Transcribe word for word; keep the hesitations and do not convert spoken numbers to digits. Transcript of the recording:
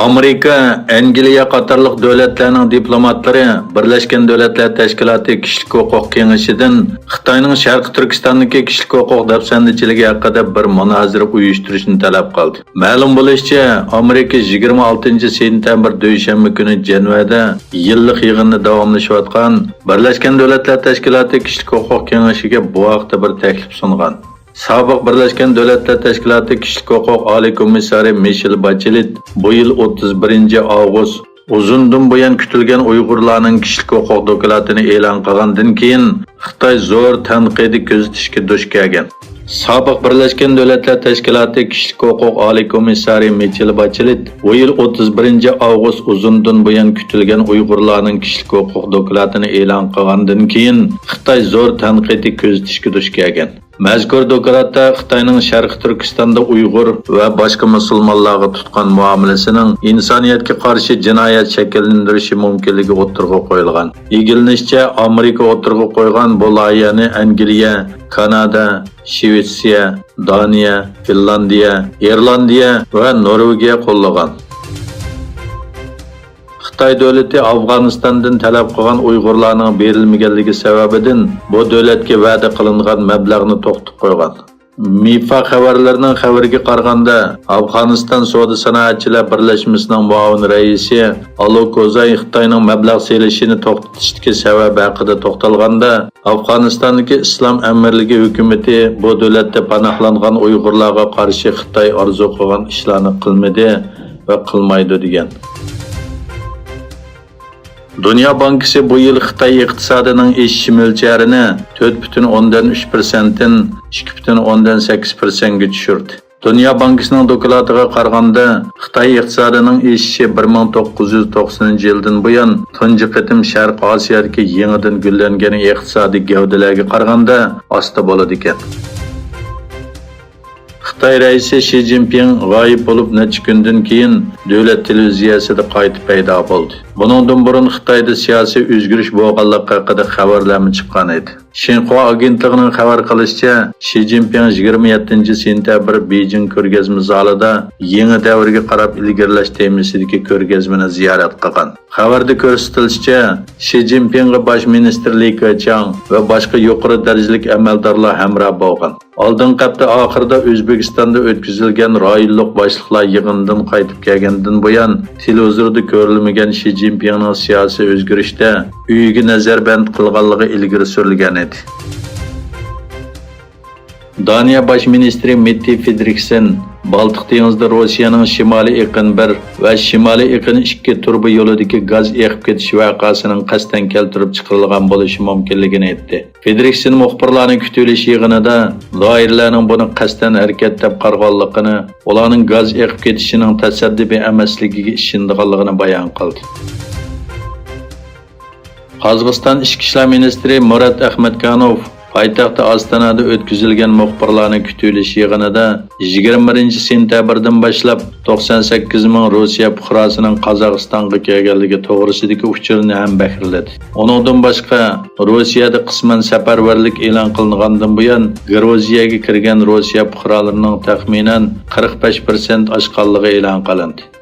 ئامېرىكا، ئەنگلىيە قاتارلىق دۆلەتلەرنىڭ دىپلوماتلىرى بىرلەشكەن دۆلەتلەر تەشكىلاتى كىشىلىك ھوقۇق كېڭىشىدىن خىتاينىڭ شەرقىي تۈركىستاندىكى كىشىلىك ھوقۇق دەپسەندىچىلىكى ھەققىدە بىر مۇنازىرە ئۇيۇشتۇرۇشنى تەلەپ قىلدى. مەلۇم بولۇشىچە، ئامېرىكا يىگىرمە ئالتىنچى سېنتەبىر، دۈشەنبە كۈنى جەنۋەدە يىللىق يىغىننى داۋاملىشىۋاتقان بىرلەشكەن دۆلەتلەر تەشكىلاتى كىشىلىك ھوقۇق كېڭىشىگە بۇ ھەقتە بىر تەكلىپ سۇنغان. سابىق بىرلەشكەن دۆلەتلەر تەشكىلاتى كىشىلىك ھوقۇق ئالىي كومىسسارى مىشېل باچېلېت بۇ يىل ئوتتۇز بىرىنچى ئاۋغۇست ئۇزۇندىن بۇيان كۈتۈلگەن ئۇيغۇرلارنىڭ كىشىلىك ھوقۇق دوكلاتىنى ئېلان قىلغاندىن كېيىن، خىتاي زور تەنقىدىي كۆزىتىشكە دۇچ كەلگەن. سابىق بىرلەشكەن دۆلەتلەر تەشكىلاتى كىشىلىك ھوقۇق ئالىي كومىسسارى مىشېل باچېلېت بۇ يىل ئوتتۇز بىرىنچى ئاۋغۇست ئۇزۇندىن بۇيان كۈتۈلگەن ئۇيغۇرلارنىڭ كىشىلىك ھوقۇق دوكلاتىنى ئېلان قىلغاندىن كېيىن، خىتاي زور تەنقىدىي كۆزىتىشكە دۇچ كەلگەن. مەزكۇر دوكلاتتا خىتاينىڭ شەرقىي تۈركىستاندا ئۇيغۇر ۋە باشقا مۇسۇلمانلارغا تۇتقان مۇئامىلىسىنىڭ ئىنسانىيەتكە قارشى جىنايەت شەكىللەندۈرۈشى مۇمكىنلىكى ئوتتۇرىغا قويۇلغان. ئىگىلىنىشىچە، ئامېرىكا ئوتتۇرىغا قويغان بۇ لايىھەنى ئەنگلىيە، كانادا، شىۋېتسىيە، دانىيە، فىنلاندىيە، ئىرلاندىيە ۋە نورۋېگىيە قوللىغان. خىتاي دۆلىتى ئافغانىستاندىن تەلەپ قىلغان ئۇيغۇرلارنىڭ بېرىلمىگەنلىكى سەۋەبىدىن، بۇ دۆلەتكە ۋەدە قىلىنغان مەبلەغنى توختىتىپ قويغان. مىفا خەۋەرلىرىنىڭ خەۋىرىگە قارىغاندا، ئافغانىستان سودا سانائەتچىلەر بىرلەشمىسىنىڭ مۇئاۋىن رەئىسى ئالو كوزاي خىتاينىڭ مەبلەغ سېلىشىنى توختىتىشتىكى سەۋەبى ھەققىدە توختالغاندا، ئافغانىستاندىكى ئىسلام ئەمىرلىكى ھۆكۈمىتى بۇ دۆلەتتە پاناھلانغان ئۇيغۇرلارغا قارشى خىتاي ئارزۇ قىلغان ئىشلارنى قىلمىدى ۋە قىلمايدۇ، دېگەن. دۇنيا بانكىسى بۇ يىل خىتاي ئىقتىسادىنىڭ ئېشىش مۆلچەرىنى تۆت پۈتۈن ئوندىن ئۈچ پىرسەنتتىن ئىككى پۈتۈن ئوندىن سەككىز پىرسەنتكە چۈشۈردى. دۇنيا بانكىسىنىڭ دوكلاتىغا قارىغاندا، خىتاي ئىقتىسادىنىڭ ئېشىشى بىر مىڭ توققۇز يۈز توقسىنىنچى يىلدىن بۇيان تۇنجى قېتىم شەرقىي ئاسىيادىكى يېڭىدىن گۈللەنگەن ئىقتىسادىي گەۋدىلەرگە قارىغاندا ئاستا بولىدىكەن. خىتاي رەئىسى شى جىنپىڭ غايىب بولۇپ نەچچە كۈندىن كېيىن دۆلەت تېلېۋىزىيەسىدە قايتا پەيدا بولدى. بۇنىڭدىن بۇرۇن خىتايدا سىياسىي ئۆزگىرىش بولغانلىقى ھەققىدە خەۋەرلەرمۇ چىققان ئىدى. شىنخۇا ئاگېنتلىقىنىڭ خەۋەر قىلىشىچە، شى جىنپىڭ يىگىرمە يەتتىنچى سېنتەبىر بېيجىڭ كۆرگەزمە زالىدا يېڭى دەۋرگە قاراپ ئىلگىرىلەش تېمىسىدىكى كۆرگەزمىنى زىيارەت قىلغان. خەۋەردە كۆرسىتىلىشىچە، شى جىنپىڭغا باش مىنىستىر لى كېچياڭ ۋە باشقا يۇقىرى دەرىجىلىك ئەمەلدارلار ھەمراھ بولغان. ئالدىنقى ھەپتە ئاخىرىدا ئۆزبېكىستاندا ئۆتكۈزۈلگەن رايونلۇق باشلىقلار يىغىنىدىن قايتىپ كەلگەندىن بۇيان، تېلېۋىزوردا كۆرۈلمىگەن شى جىنپىڭنىڭ سىياسىي ئۆزگىرىشتە ئۆيىگە نەزەربەند قىلغانلىقى ئىلگىرى سۈرۈلگەن ئىدى. دانىيە باش مىنىستىرى مېتتې فېدرىكسېن بالتىق دېڭىزىدا روسىيەنىڭ شىمالىي ئېقىن بىر ۋە شىمالىي ئېقىن ئىككى تۇرۇبا يولىدىكى گاز ئېقىپ كېتىش ۋەقەسىنىڭ قەستەن كەلتۈرۈپ چىقىرىلغان بولۇشى مۇمكىنلىكىنى ئېيتتى. فېدرىكسېن مۇخبىرلارنى كۈتۈۋېلىش يىغىنىدا دائىرىلەرنىڭ بۇنى قەستەن ھەرىكەت دەپ قارىغانلىقىنى، ئۇلارنىڭ گاز ئېقىپ كېتىشىنىڭ تاسادىپىي ئەمەسلىكىگە ئىشىنىدىغانلىقىنى بايان قىلدى. قازاقىستان ئىچكى ئىشلار مىنىستىرى مۇرات ئەخمەتكانوف پايتەختى ئاستانادا ئۆتكۈزۈلگەن مۇخبىرلارنى كۈتۈۋېلىش يىغىنىدا يىگىرمە بىرىنچى سېنتەبىردىن باشلاپ توقسان سەككىز مىڭ روسىيە پۇقراسىنىڭ قازاقىستانغا كەلگەنلىكى توغرىسىدىكى ئۇچۇرنى ھەم بەھرىلىدى. ئۇنىڭدىن باشقا، روسىيەدە قىسمەن سەپەرۋەرلىك ئېلان قىلىنغاندىن بۇيان، گرۇزىيەگە كىرگەن روسىيە پۇقرالىرىنىڭ تەخمىنەن قىرىق بەش پىرسەنت ئاشقانلىقى ئېلان قىلىندى.